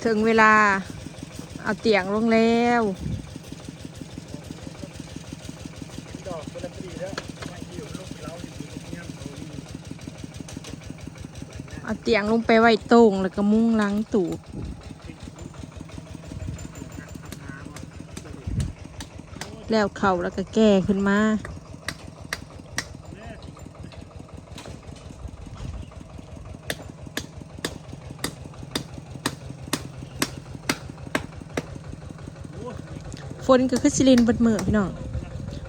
ເຖິງເວລາເອົາຕຽງລົງແລ້ວ. ເອົາຕຽງລົງໄປໄວ້ໂຕ່ງ ແລ້ວກໍມຸງຫຼັງຕູບ. ແລ້ວເຂົ້າ ແລ້ວກໍແກ່ຂຶ້ນມາ. ຝົນກໍຄືຊິລິນເບິດມື້ພີ່ນ້ອງ.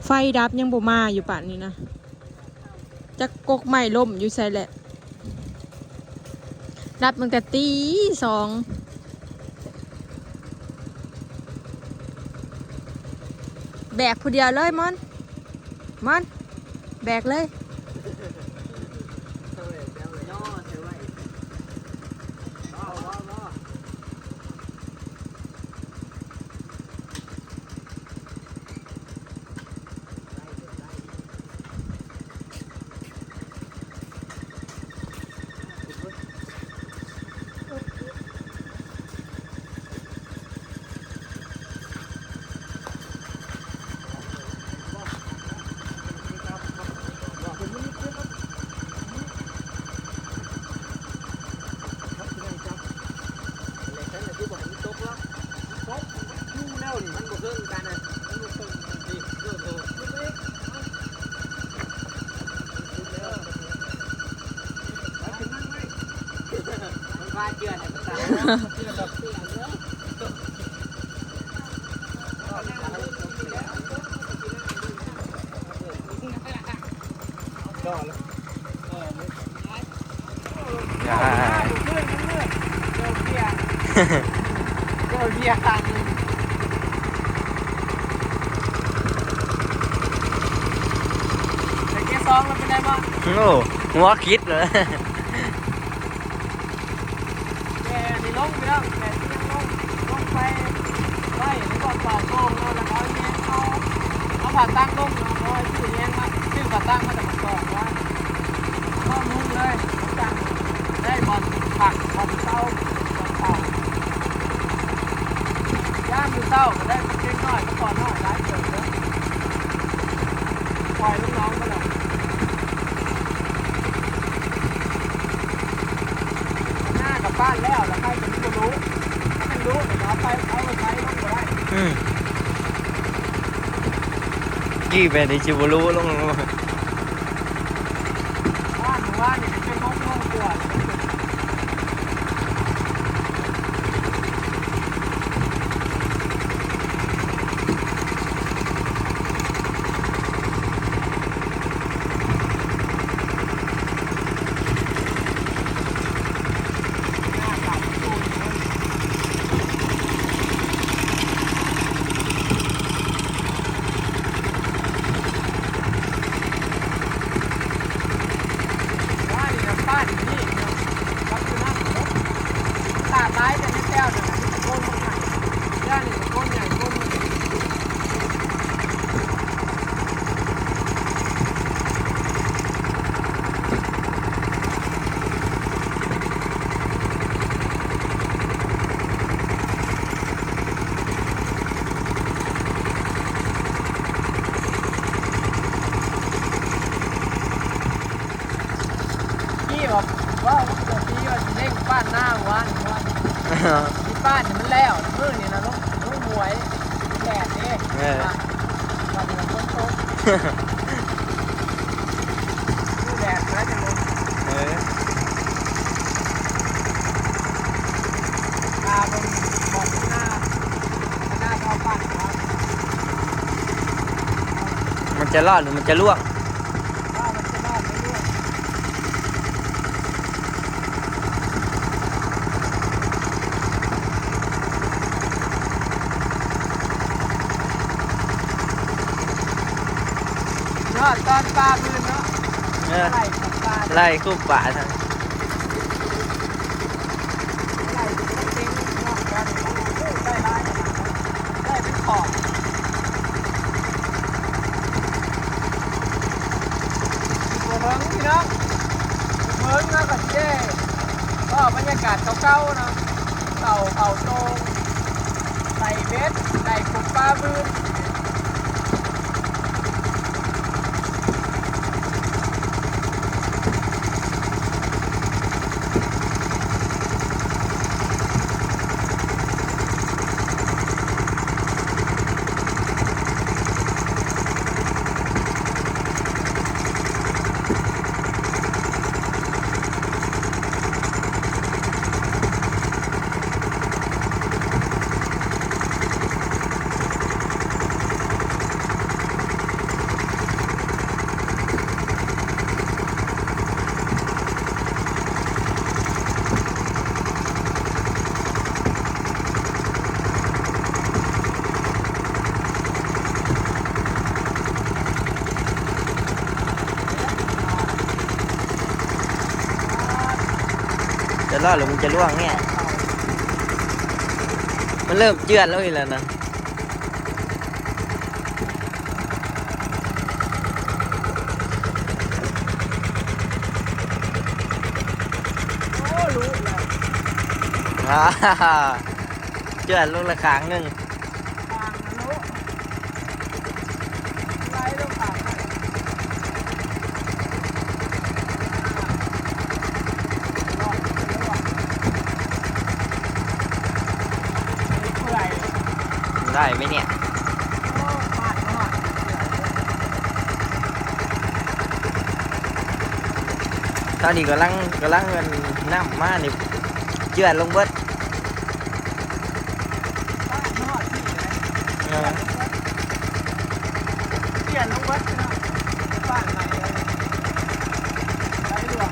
ໄຟດັບຍັງບໍ່ມາຢູ່ປານນີ້ນະ. ຈັກກົກໄມ້ລົ້ມຢູ່ໃສແຫຼະ. ນັບຕັ້ງແຕ່ຕີສອງ. ແບກຜູ້ດຽວເລີຍມອນ. ມອນ ແບກເລີຍ. โอ้ หัวคิดเลย. ແກ່ນີ້ລົງພີ່ນ້ອງ ແກ່ນີ້ຍັງລົງ ລົງໄປໄວ້ໃນບ່ອນເປົ່າໂຕ່ງເນາະ ແລ້ວກໍເອົາແຍງເອົາ ເອົາຜ້າຕັ່ງລົງເນາະ ເອົາໄວ້ຊື້ແຍງມາ ຊື້ຜ້າຕັ່ງມາແຕ່ບ້ານກອກວ່າ ເອົາມຸງເລີຍ ຜ້າຕັ່ງໄດ້ບ່ອນພັກ ບ່ອນເຊົາ ບ່ອນເຊົາ ຍາມມື້ເຊົ້າກໍໄດ້ເດັກນ້ອຍ ກໍພໍນ້ອຍຫຼາຍເຕີບເດີ ປ່ອຍລົງໜອງໄປແລ້ວ. ໜ້າກັບບ້ານແລ້ວ ແລ້ວໃຜເປັນຜູ້ຮູ້ ຖ້າເປັນຮູ້ກໍເອົາໄປ ເອົາລົດໄປລົງກໍໄດ້ ອືມ ກີ້ແມ່ນຊິບໍ່ຮູ້ລົງ ບ້ານເມື່ອວານນີ້ເປັນຫົກໂມງກວ່າ. ທີ່ວ່າ ເວົ້າກັບຕົວທີ່ວ່າຊິເລັ່ງປ້ານນາວານນີ້ວ່າ ຊິປ້ານໃຫ້ມັນແລ້ວ ມື້ນີ້ນະ ລົງ ລົງຫ້ວຍ ແດດເດ້ ເອີ ວ່າ ວ່າຊິຝົນຕົກ ຄືແດດແລ້ວຈັ່ງລົງ ເອີ ຕາເບິ່ງບ່ອນໜ້າ ໜ້າເຂົ້າບ້ານ ມັນຈະລອດ ຫຼື ມັນຈະລວກ? ເນາະ ຕອນປາພື້ນເນາະ ເອີ ໄລ່ຂອງປາ ໄລ່ຄູ່ປາທັງ ໄລ່ໄປເຕັມເນາະ ໄດ້ຫຼາຍຂະໜາດເນາະ ໄດ້ເປັນຂອບ ອີກບໍ່ເຖິງພີ່ນ້ອງ ເຖິງແລ້ວກໍຊິໄດ້ພໍ້ບັນຍາກາດເກົ່າໆເນາະ. ເຂົ້າ ເຂົ້າໂຕ່ງ ໃສ່ເບັດ ໄດ້ກົບປາບືນ. ຈະລອດຫຼືມັນຈະລ່ວງນີ້? ມັນເລີ່ມເຈື່ອນລົງອີກແລ້ວນະ. ໂອ້ ລຸແລ້ວ ເຈື່ອນລົງລະຂ້າງໜຶ່ງ. ໄດ້ໄໝເນຍ? ຕອນນີ້ກຳລັງ ກຳລັງ ອັນ ນ້ຳມານີ້ ເຈື່ອນລົງເບິດ. ເອີ ປ່ຽນລົງເບິດພີ່ນ້ອງ ຟາດໃໝ່ເລີຍ ໄຫຼຫຼວງ.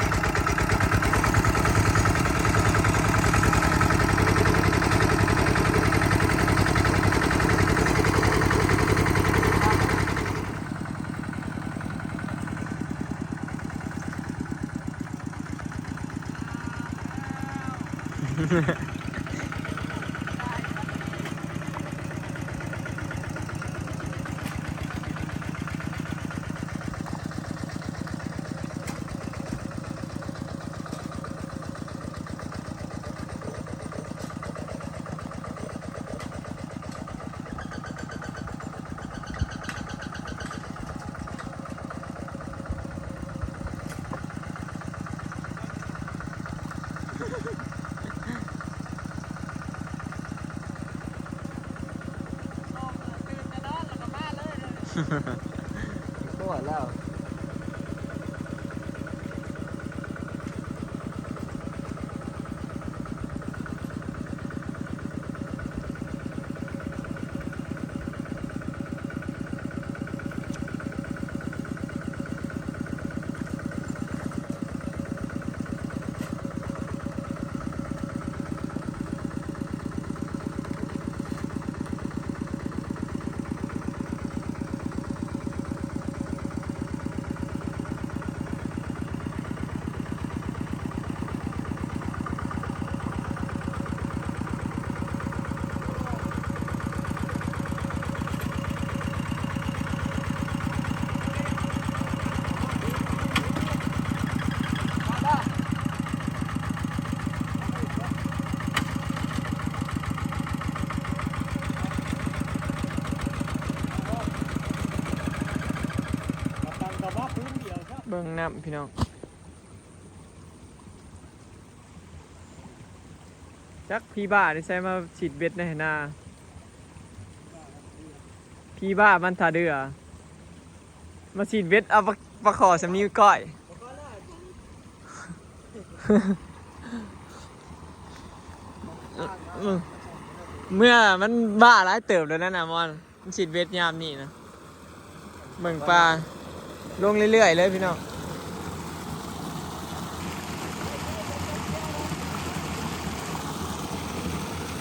ເບິ່ງນ້ຳພີ່ນ້ອງ. ຈັກຜີບ້ານີ້ໃສມາສີດເບັດໃນໄຮ່ນາ. ຜີບ້າມັນທ່າເດືອ ມາສີດເບັດເອົາປາ ປາຂໍສຳນິ້ວກ້ອຍ. ເມື່ອມັນບ້າຫຼາຍເຕີບແລ້ວນັ້ນນະມອນ. ມັນສີດເບັດຍາມນີ້ນະ ເບິ່ງປາ ລົງເລື້ອຍໆເລີຍພີ່ນ້ອງ.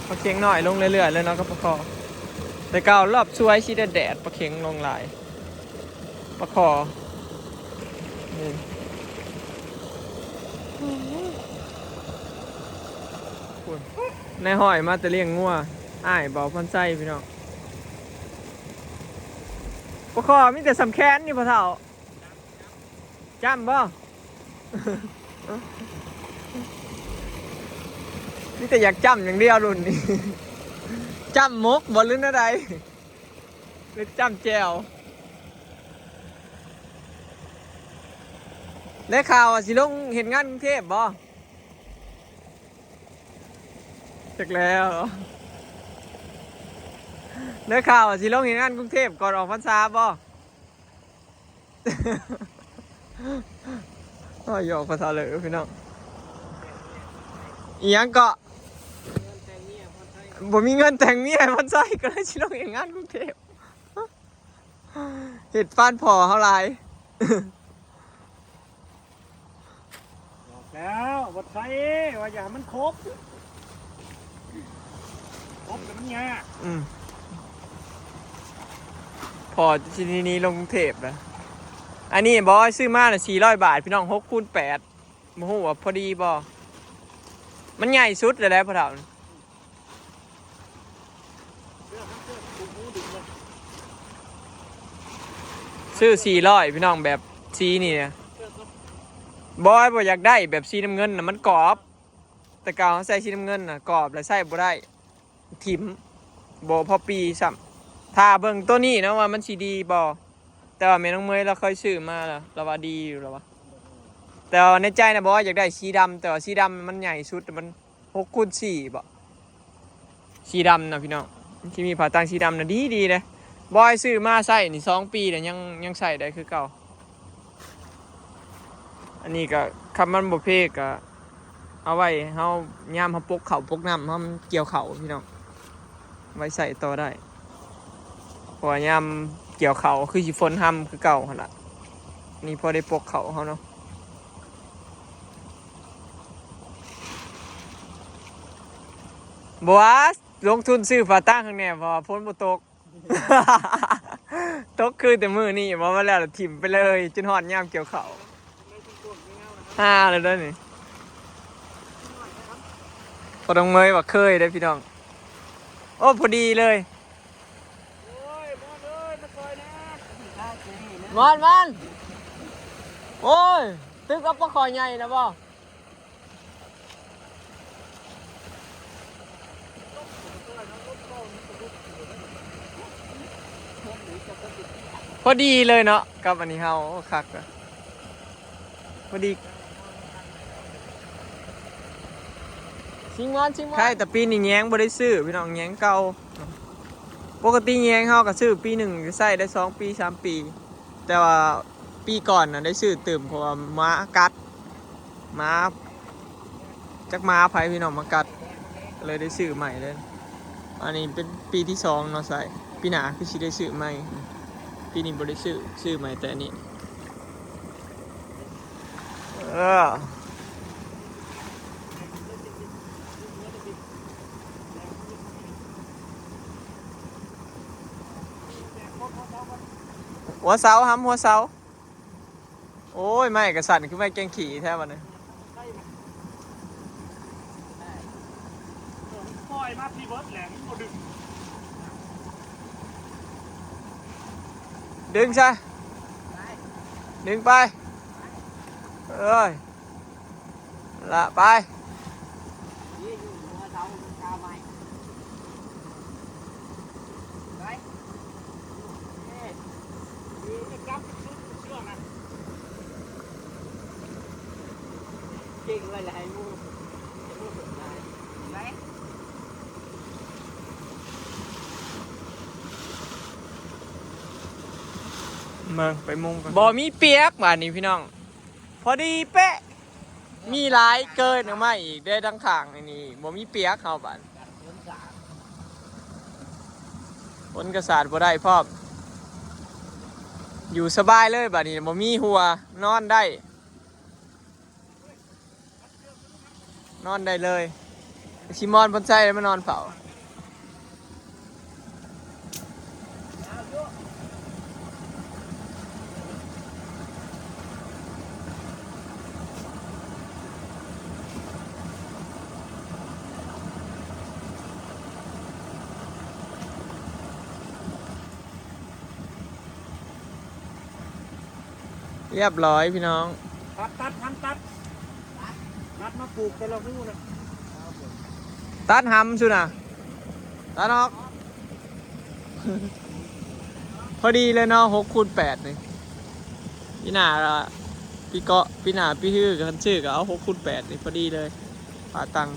ປາເຂັງນ້ອຍລົງເລື້ອຍໆເລີຍເນາະ ກັບປາຄໍ່. ແຕ່ເກົ່າລອບສວຍຊິແດດໆ ປາເຂັງລົງຫຼາຍ ປາຄໍ່ນີ້. ນາຍຫ້ອຍມາແຕ່ລ້ຽງງົວ ອ້າຍເບົາພອນໄຊພີ່ນ້ອງ. ປາຄໍ່ມີແຕ່ສ່ຳແຂນນີ້ພໍ່ເຖົ້າ ຈ້ຳບໍ່? ມີແຕ່ຢາກຈ້ຳຢ່າງດຽວລຸ້ນນີ້. ຈ້ຳໝົກບໍ່ ຫຼືແນວໃດ ຫຼືຈ້ຳແຈ່ວ? ໄດ້ຂ່າວວ່າຊິລົງເຮັດງານກຸງເທບບໍ່? ຈັກແລ້ວ ໄດ້ຂ່າວວ່າຊິລົງເຮັດງານກຸງເທບກ່ອນອອກພັນສາບໍ່? ໂອ້ຍ ຢອກພາສາເລີພີ່ນ້ອງ. ອີ່ຫຍັງເກາະ? ບໍ່ມີເງິນແຕ່ງເມຍໃຫ້ພອນໄຊ ກໍເລີຍຊິລົງເຮັດງານກຸງເທບ. ເຮັດຟານພໍ່ເຮົາຫຼາຍ. ບອກແລ້ວ ບໍ່ໃຊ້ ວ່າຢ່າໃຫ້ມັນຄົບ ຄົບແລ້ວມັນຍາກ. ອືມ ພໍຊິໜີລົງກຸງເທບລະ. ອັນນີ້ບອຍຊື້ມານະ ສີ່ຮ້ອຍບາດ ພີ່ນ້ອງ ຫົກຄູນແປດ ບໍ່ຮູ້ວ່າພໍດີບໍ່. ມັນໃຫຍ່ສຸດແລ້ວແຫຼະພໍ່ເຖົ້າ. ຊື້ສີ່ຮ້ອຍ ພີ່ນ້ອງ ແບບສີນີ້ນະ. ບອຍບໍ່ຢາກໄດ້ແບບສີນ້ຳເງິນນະ ມັນກອບ. ແຕ່ເກົ່າເຮົາໃສ່ສີນ້ຳເງິນນະ ກອບແລ້ວໃຊ້ບໍ່ໄດ້ ຖິ້ມ ບໍ່ພໍປີຊ້ຳ. ຖ້າເບິ່ງໂຕນີ້ເນາະວ່າມັນຊິດີບໍ່. ແຕ່ວ່າແມ່ນ້ອງເມຍລາວເຄີຍຊື້ມາແລ້ວ ລາວວ່າດີຢູ່ ລາວວ່າ. ແຕ່ວ່າໃນໃຈນະ ບອຍຢາກໄດ້ສີດຳ ແຕ່ວ່າສີດຳມັນໃຫຍ່ສຸດ ມັນ ຫົກຄູນສີ່ບໍ ສີດຳນະພີ່ນ້ອງ. ທີ່ມີຜ້າຕ່າງສີດຳນະ ດີໆເດ້. ບອຍຊື້ມາໃຊ້ນີ້ສອງປີແລ້ວ ຍັງ ຍັງໃຊ້ໄດ້ຄືເກົ່າ. ອັນນີ້ກະ ຄັນມັນບໍ່ເພກະ ເອົາໄວ້ເຮົາ ຍາມເຮົາປົກເຂົ້າປົກນ້ຳ ເຮົາກ່ຽວເຂົ້າພີ່ນ້ອງ ໄວ້ໃຊ້ຕໍ່ໄດ້. ເພາະວ່າຍາມກ່ຽວເຂົ້າຄືຊິຝົນຮຳຄືເກົ່າຫັ້ນລະ. ນີ້ພໍໄດ້ປົກເຂົ້າເຮົາເນາະ. ບໍ່ວ່າ ລົງທຶນຊື້ຜ້າຕ່າງຂ້າງແນ່ ເພາະວ່າຝົນບໍ່ຕົກ. ຕົກຄືແຕ່ມື້ນີ້ ບໍ່ວ່າແລ້ວລະຖິ້ມໄປເລີຍ ຈົນຮອດຍາມກ່ຽວເຂົ້າ. ຫາແລ້ວເດີນີ້ ພໍຕ້ອງເມີຍວ່າເຄີຍເດ້ພີ່ນ້ອງ. ໂອ້ ພໍດີເລີຍ. ມອນ ມອນ ໂອ້ຍ ຕຶກເອົາປາຄໍ່ໃຫຍ່ນະບໍ່? ພໍດີເລີຍເນາະ ກັບອັນນີ້ເຮົາ ໂອ້ ຄັກ ພໍດີ. ຊິງວອນ ຊິງວອນ ໃຊ່ ແຕ່ປີນີ້ແຍງບໍ່ໄດ້ຊື້ພີ່ນ້ອງ ແຍງເກົ່າ. ປົກກະຕິແຍງເຮົາກໍຊື້ປີໜຶ່ງ ກໍໃຊ້ໄດ້ສອງປີ ສາມປີ. ແຕ່ວ່າປີກ່ອນນະໄດ້ຊື້ຕື່ມ ເພາະວ່າໝາກັດ ໝາ ຈັກໝາໃຜພີ່ນ້ອງມາກັດ ກໍເລີຍໄດ້ຊື້ໃໝ່ເລີຍ. ອັນນີ້ເປັນປີທີສອງເນາະ ໃຊ້ ປີໜ້າຄືຊິໄດ້ຊື້ໃໝ່. ປີນີ້ບໍ່ໄດ້ຊື້ ຊື້ໃໝ່ແຕ່ອັນນີ້. ເອີ ຫົວເສົາ ຫຳຫົວເສົາ. ໂອ້ຍ ໄມ້ກະສັ້ນຄືໄມ້ແກງຂີ້ແທ້ບັດນີ້. ປ່ອຍມາພີເບິດແຫຼະ ມັນບໍ່ດຶງ ດຶງຊະ ດຶງໄປ ເອີຍ ລະໄປ. ເບິ່ງໄປມຸງກ່ອນ ບໍ່ມີປຽກບາດນີ້ພີ່ນ້ອງ. ພໍດີເປະ ມີຫຼາຍເກີນອອກມາອີກເດ້ ທາງຂ້າງນີ້ບໍ່ມີປຽກເຮົາບາດ ຝົນກະສາດບໍ່ໄດ້ພ້ອມ ຢູ່ສະບາຍເລີຍບາດນີ້ ບໍ່ມີຫົວ ນອນໄດ້ ນອນໄດ້ເລີຍ. ຊິມອນ ພົນໄຊ ມານອນເຝົ້າ. ຮຽບຮ້ອຍພີ່ນ້ອງ ຕັດ ຕັດ ຫັ້ນຕັດ ຕັດມາປູກແຕ່ລະຮູນະ. ຕັດຫຳຊຸນນະ ຕັດອອກ ພໍດີເລີຍເນາະ ຫົກຄູນແປດນີ້. ປີໜ້າລະ ປີເກາະ ປີໜ້າປີຮື ຄັນຊື້ກໍເອົາຫົກຄູນແປດນີ້ ພໍດີເລີຍ ປາຕັງ.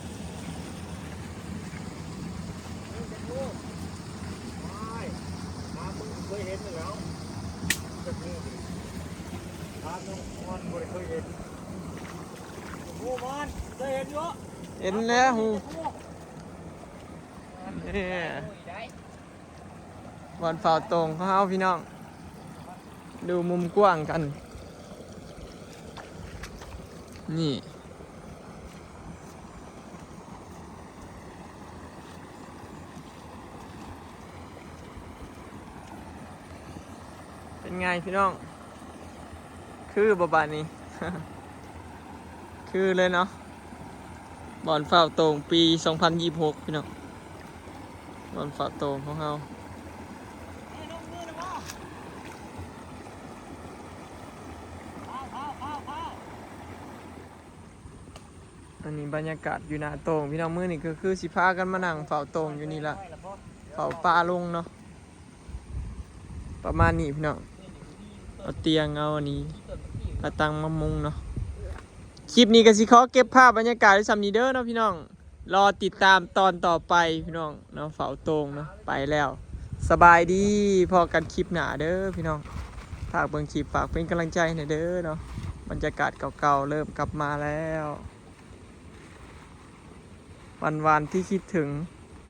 ເຫັນແລ້ວ ບໍ່ອນເຝົ້າໂຕ່ງຂອງເຮົາພີ່ນ້ອງ ດູມຸມກວ້າງກັນ ນີ້ ເປັນໄງພີ່ນ້ອງ ຄືບໍ່ບາດນີ້? ຄືເລີຍເນາະ ບ່ອນເຝົ້າໂຕ່ງປີສອງພັນຊາວຫົກ ພີ່ນ້ອງ ບ່ອນເຝົ້າໂຕ່ງຂອງເຮົາ. ອັນນີ້ບັນຍາກາດຢູ່ໜ້າໂຕ່ງ ພີ່ນ້ອງ ມື້ນີ້ກໍຄືຊິພາກັນມານັ່ງເຝົ້າໂຕ່ງຢູ່ນີ້ລະ ເຝົ້າປາລົງເນາະ. ປະມານນີ້ພີ່ນ້ອງ ເອົາຕຽງ ເອົາອັນນີ້ ປາຕັງມາມຸງເນາະ. ຄລິບນີ້ກໍຊິຂໍເກັບພາບບັນຍາກາດໄວ້ສ່ຳນີ້ເດີເນາະພີ່ນ້ອງ ລໍຕິດຕາມຕອນຕໍ່ໄປພີ່ນ້ອງເນາະ ເຝົ້າໂຕ່ງເນາະ ໄປແລ້ວ ສະບາຍດີ ພໍ້ກັນຄລິບໜ້າເດີພີ່ນ້ອງ. ຝາກເບິ່ງຄລິບ ຝາກເປັນກຳລັງໃຈໃຫ້ແດ່ເດີເນາະ ບັນຍາກາດເກົ່າໆເລີ່ມກັບມາແລ້ວ ວັນໆທີ່ຄິດເຖິງ.